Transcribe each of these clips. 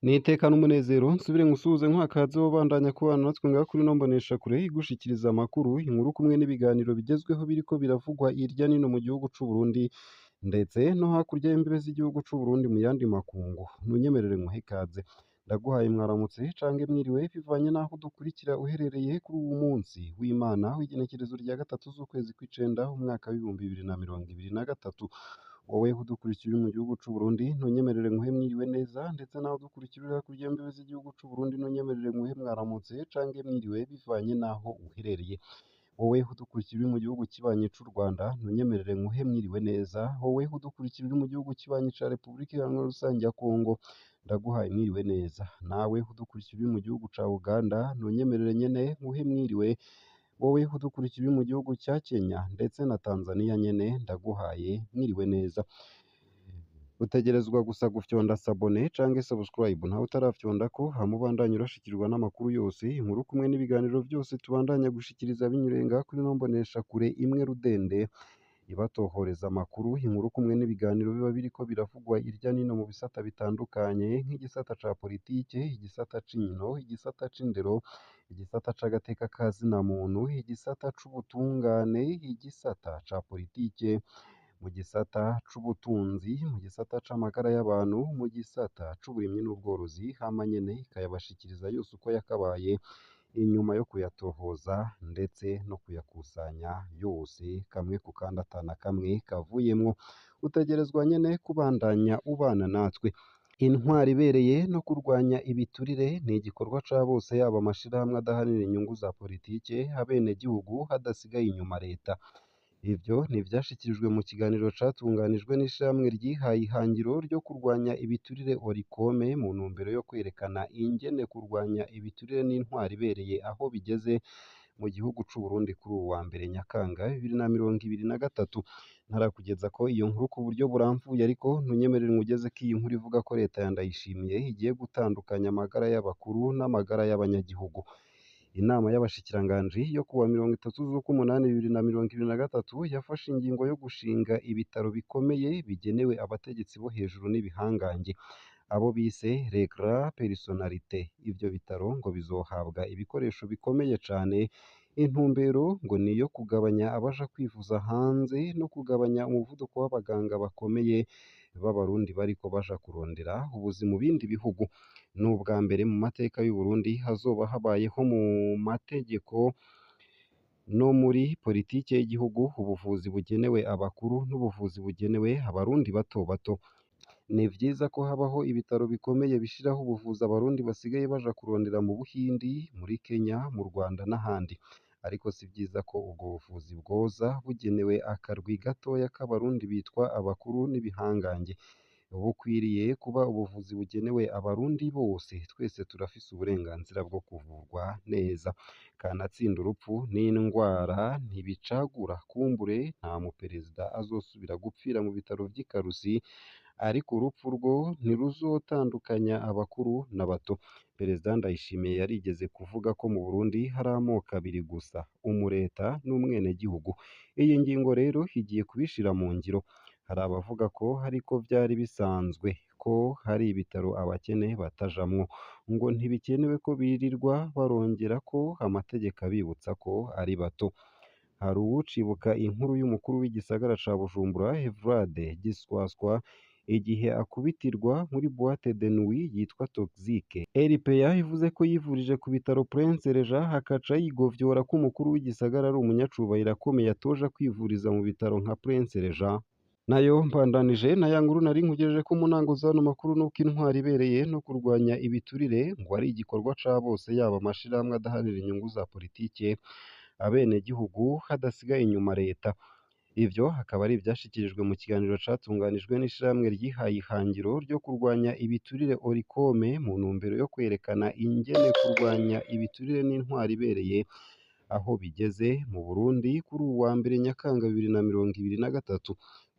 N'iteka n'umunezero nsubire nkusuhuze nkuha wobandanya kubana natwe ngaha kuri ino mboneshakure igushikiriza amakuru, inkuru kumwe n'ibiganiro bigezweho biriko biravugwa hirya n'ino mu gihugu c'u Burundi ndetse no hakurya y'imbibe z'igihugu c'u Burundi mu yandi makungu. Ntunyemerere nkuhe ikaze, ndaguhaye mwaramutse cange mwiriwe bivanye n'aho udukurikira uherereye kuri uwu munsi w'Imana w'igenekerezo rya 3 z'ukwezi kw'icenda umwaka w'2023. Wowe udukurikira uri mu gihugu c'u Burundi ntunyemerere nkuhe mwiriwe neza, ndetse nawe udukurikira uri hakurya y'imbibe z'igihugu c'u Burundi ntunyemerere nkuhe mwaramutse cange mwiriwe bivanye n'aho uherereye. Wowe udukurikira uri mu gihugu kibanyi c'u Rwanda ntunyemerere nkuhe mwiriwe neza, wowe udukurikira uri mu gihugu kibanyi ca Repubulika Iharanira Rusangi ya Kongo ndaguhaye mwiriwe neza, nawe udukurikira uri mu gihugu ca Uganda ntunyemerere nyene nkuhe mwiriwe, wowe udukurikira uri mu gihugu ca Kenya ndetse na Tanzania nyene ndaguhaye mwiriwe neza. Utegerezwa gusa gufyonda s'abonner canke subscribe ntawe utarafyondako, hama ubandanye urashikirwa n'amakuru yose, inkuru kumwe n'ibiganiro vyose tubandanya gushikiriza binyuriye ngaha kuri ino mboneshakure imwe rudende ibatohoreza amakuru, inkuru kumwe n'ibiganiro biba biriko biravugwa irya n'ino mu bisata bitandukanye nk'igisata ca politike, igisata c'inkino, igisata c'indero, igisata c'agateka ka zina muntu, igisata c'ubutungane, igisata ca politike, mu gisata c'ubutunzi, mu gisata c'amagara y'abantu, mu gisata c'uburimyi n'ubworozi, hama nyene ikayabashikiriza yose uko yakabaye inyuma yo kuyatohoza ndetse no kuyakusanya yose kamwe ku kandi atana kamwe kavuyemwo. Utegerezwa nyene kubandanya ubana natwe. Intwaro ibereye no kurwanya ibiturire ni igikorwa ca bose, yaba amashirahamwe adaharanira inyungu za politike, abenegihugu hadasigaye inyuma leta. Ivyo ni ivyashikirijwe mu kiganiro catunganijwe n'ishirahamwe ryihaye ihangiro ryo kurwanya ibiturire Oricome mu ntumbero yo kwerekana ingene kurwanya ibiturire n'intwaro ibereye aho bigeze mu gihugu c'u Burundi kuri uwu wa mbere Nyakanga 2023. Ntarakugezako iyo nkuru ku buryo buramvuye, ariko ntunyemerere nkugezeko iyi nkuru ivuga ko leta ya Ndayishimiye igiye gutandukanya amagara y'abakuru n'amagara y'abanyagihugu. Inama y'abashikiranganji yo kuwa 30 z'ukwumunani 2023 yafashe ingingo yo gushinga ibitaro bikomeye bigenewe abategetsi bo hejuru n'ibihangange, abo bise les grandes personnalités. Ivyo bitaro ngo bizohabwa ibikoresho bikomeye cane, intumbero ngo ni iyo kugabanya abaja kwivuza hanze no kugabanya umuvuduko w'abaganga bakomeye b'abarundi bariko baja kurondera ubuzi mu bindi bihugu. Ni ubwa mbere mu mateka y'Uburundi hazoba habayeho mu mategeko no muri politike y'igihugu ubuvuzi bugenewe abakuru n'ubuvuzi bugenewe abarundi bato bato. Ni vyiza ko habaho ibitaro bikomeye bishiraho ubuvuzi abarundi basigaye baja kurondera mu Buhindi, muri Kenya, mu Rwanda n'ahandi. Ariko si vyiza ko ubwo buvuzi bwoza bugenewe akarwi gatoya k'abarundi bitwa abakuru n'ibihangange. Bukwiriye kuba ubuvuzi bugenewe abarundi bose, twese turafise uburenganzira bwo kuvurwa neza. Kanatsinda urupfu n'indwara ntibicagura, kumbure nta muperezida azosubira gupfira mu bitaro vy'i Karusi, ariko urupfu rwo ntiruzotandukanya abakuru n'abato. Perezida Ndayishimiye yarigeze kuvuga ko mu Burundi hari amoko abiri gusa, umureta n'umwenegihugu. Iyi ngingo rero igiye kubishira mu ngiro. Hari abavuga ko ariko vyari bisanzwe ko hari ibitaro abakene batajamwo, ngo ntibikenewe ko birirwa barongerako amategeko abibutsa ko ari bato. Hari uwucibuka inkuru y'umukuru w'igisagara ca Bujumbura Evrard Giswaswa igihe akubitirwa muri boîte de nuit yitwa Toxique. RPA ivuze ko yivurije ku bitaro Prince Régent akaca yigovyora ko umukuru w'igisagara ari umunyacubahiro akomeye atoja kwivuriza mu bitaro nka Prince Régent. Nayo mbandanije na ya nkuru nari nkugejeje ko mu ntango z'ano makuru nuko intwaro ibereye no kurwanya ibiturire ngo ari igikorwa ca bose, yaba amashirahamwe adaharanira inyungu za politike, abenegihugu hadasigaye inyuma leta. Ivyo akaba ari ivyashikirijwe mu kiganiro catunganijwe n'ishirahamwe ryihaye ihangiro ryo kurwanya ibiturire Oricome mu ntumbero yo kwerekana ingene kurwanya ibiturire n'intwaro ibereye aho bigeze mu Burundi kuri uwu wa mbere Nyakanga 2023.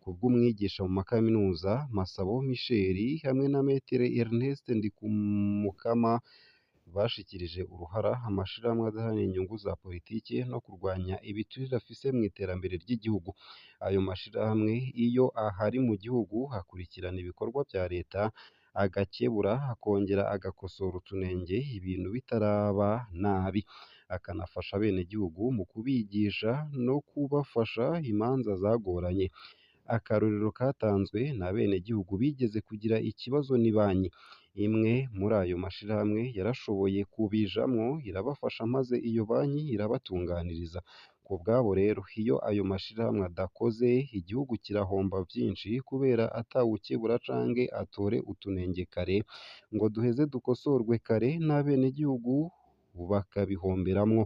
Kubw'umwigisha mu makaminuza Masabo Michel hamwe na Maître Ernest Ndikumukama bashikirije uruhara amashirahamwe adaharanira inyungu za politike no kurwanya ibiturire afise mw'iterambere ry'igihugu. Ayo mashirahamwe iyo ahari mu gihugu akurikirana ibikorwa vya leta, agakebura akongera agakosora utunenge ibintu bitaraba nabi, akanafasha abenegihugu mu kubigisha no kubafasha imanza zagoranye. Akarorero katanzwe n'abenegihugu bigeze kugira ikibazo n'ibanki. Imwe muri ayo mashirahamwe yarashoboye kubijamwo irabafasha maze iyo banki irabatunganiriza. Ku bwabo rero iyo ayo mashirahamwe adakoze igihugu kirahomba vyinshi kubera atawukebura canke atore utunenge kare ngo duheze dukosorwe kare n'abenegihugu bakabihomberamwo.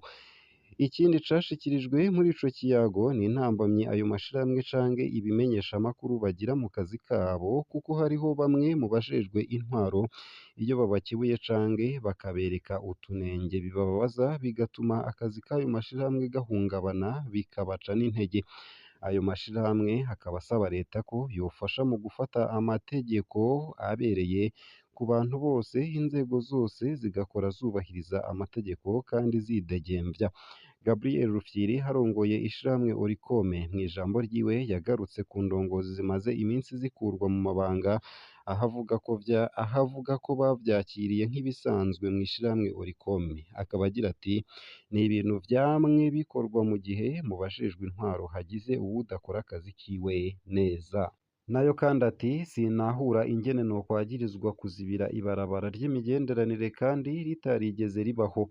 Ikindi cashikirijwe muri ico kiyago ni intambamyi ayo mashirahamwe canke ibimenyeshamakuru bagira mu kazi kabo, kuko hariho bamwe mu bajejwe intwaro iyo babakebuye canke bakabereka utunenge bibababaza bigatuma akazi k'ayo mashirahamwe gahungabana bikabaca n'intege. Ayo mashirahamwe akaba asaba leta ko yofasha mu gufata amategeko abereye ku bantu bose, inzego zose zigakora zubahiriza amategeko kandi zidegemvya. Gabriel Rufyiri arongoye ishirahamwe Oricome mw'ijambo ryiwe yagarutse ku ndongozi zimaze iminsi zikurwa mu mabanga, aho avuga ko bavyakiriye nk'ibisanzwe mw'ishirahamwe Oricome. Akaba agira ati: "Ni ibintu vyamwe bikorwa mu gihe mu bajejwe intwaro hagize uwudakora akazi kiwe neza." Nayo kandi ati: "Sinahura ingene nokwagirizwa kuzibira ibarabara ry'imigenderanire kandi ritarigeze ribaho."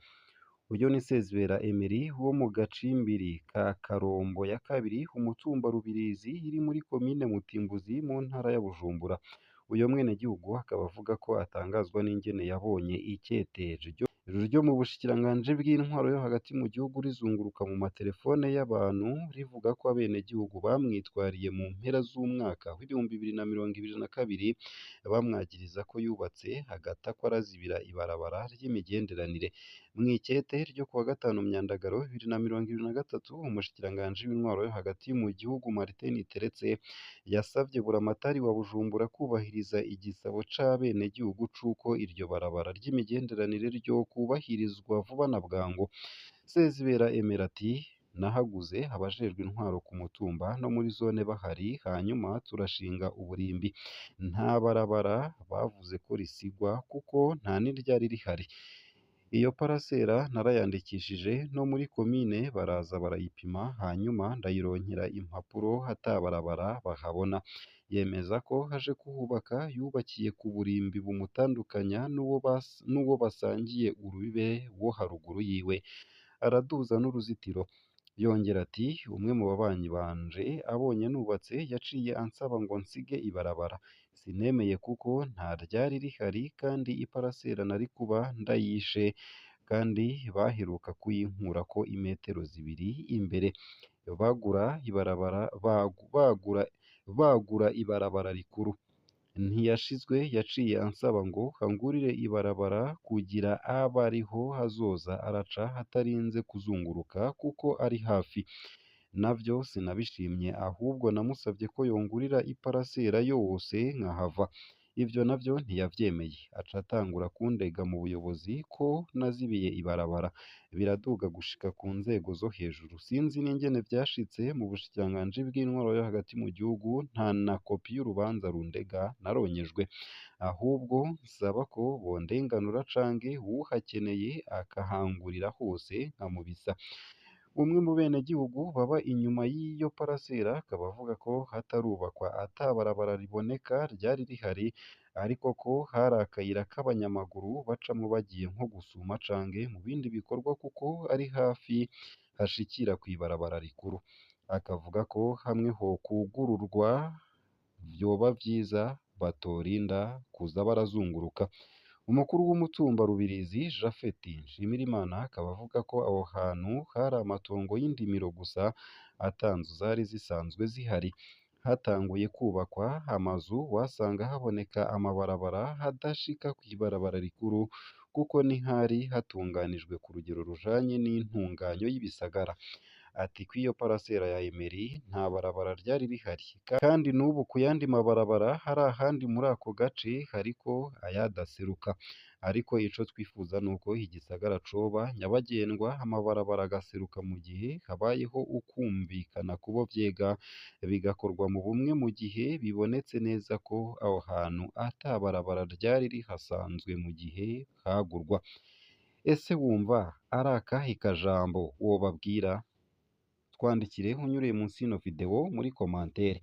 Uyo ni Sezibera Emery wo mu gacimbiri ka Karombo ya kabiri, umutumba Rubirizi iri muri komine Mutimbuzi mu ntara ya Bujumbura. Uyo mwenegihugu akaba avuga ko atangazwa n'ingene yabonye iketeje ryo mu bushikiranganji bw'intwaro yo hagati mu gihugu rizunguruka mu matelefone y'abantu rivuga ko abenegihugu bamwitwariye mu mpera z'umwaka w'2022 bamwagiriza ko yubatse agatakwa arazibira ibarabara ry'imigenderanire. Mw'ikete ryo kuwa gatanu Myandagaro 2023, umushikiranganji w'intwaro yo hagati mu gihugu Martin Teretse yasavye buramatari wa Bujumbura kubahiriza igisabo c'abenegihugu c'uko iryo barabara ry'imigenderanire ryokubahirizwa vuba na bwangu. Sezibera Emery ati: "Nahaguze abajejwe intwaro ku mutumba no muri zone bahari, hanyuma turashinga uburimbi. Nta barabara bavuze ko risigwa kuko nta n'iryari rihari. Iyo parasera narayandikishije no muri komine baraza barayipima, hanyuma ndayironkera impapuro ata barabara bahabona." Yemeza ko aje kuhubaka yubakiye ku burimbi bumutandukanya n'uwo basangiye urubibe wo haruguru yiwe, araduza n'uruzitiro. Yongera ati: "Umwe mu babanyi banje abonye nubatse yaciye ansaba ngo nsige ibarabara. Sinemeye kuko nta ryari rihari kandi iparasera nari kuba ndayishe kandi baheruka kuyinkurako imetero zibiri imbere. Bagura ibarabara bagura ibarabara rikuru. Ntiyashizwe yaciye ansaba ngo angurire ibarabara kugira abe ariho hazoza araca hatarinze kuzunguruka kuko ari hafi. Navyo sinabishimye ahubwo namusavye ko yongurira iparasera yose nkahava. Ivyo navyo ntiyavyemeye, aca atangura kundega mu buyobozi ko nazibiye ibarabara. Biraduga gushika ku nzego zo hejuru. Sinzi n'ingene vyashitse mu bushikiranganji bw'intwaro yo hagati mu gihugu, nta na kopi y'urubanza rundega naronyejwe. Ahubwo nsaba ko bondenganura canke uwuhakeneye akahangurira hose nkamubisa." Umwe mu benegihugu baba inyuma y'iyo parasera akaba avuga ko hatarubakwa ata barabara riboneka ryari rihari, ariko ko hari akayira k'abanyamaguru bacamwo bagiye nko gusuma canke mu bindi bikorwa kuko ari hafi hashikira kw'ibarabara rikuru. Akavuga ko hamwe hokwugururwa vyoba vyiza batorinda kuza barazunguruka. Umukuru w'umutumba Rubirizi Japhet Nshimirimana akaba avuga ko aho hantu hari amatongo y'indimiro gusa, ata nzu zari zisanzwe zihari. Hatanguye kubakwa amazu wasanga haboneka amabarabara hadashika kw'ibarabara rikuru kuko ntihari hatunganijwe ku rugero rujanye n'intunganyo y'ibisagara. Ati: "Kw'iyo parasera ya Emery nta barabara ryari rihari, kandi n'ubu ku yandi mabarabara hari ahandi muri ako gace hariko ayadaseruka." Ariko ico twifuza nuko igisagara coba nyabagendwa, amabarabara agaseruka mu gihe habayeho ukumvikana kubo vyega, bigakorwa mu bumwe mu gihe bibonetse neza ko aho hantu ata barabara ryari rihasanzwe mu gihe hagurwa. Ese wumva ari akahe kajambo wobabwira? Twandikire unyuriye munsi y'ino video muri commentaire.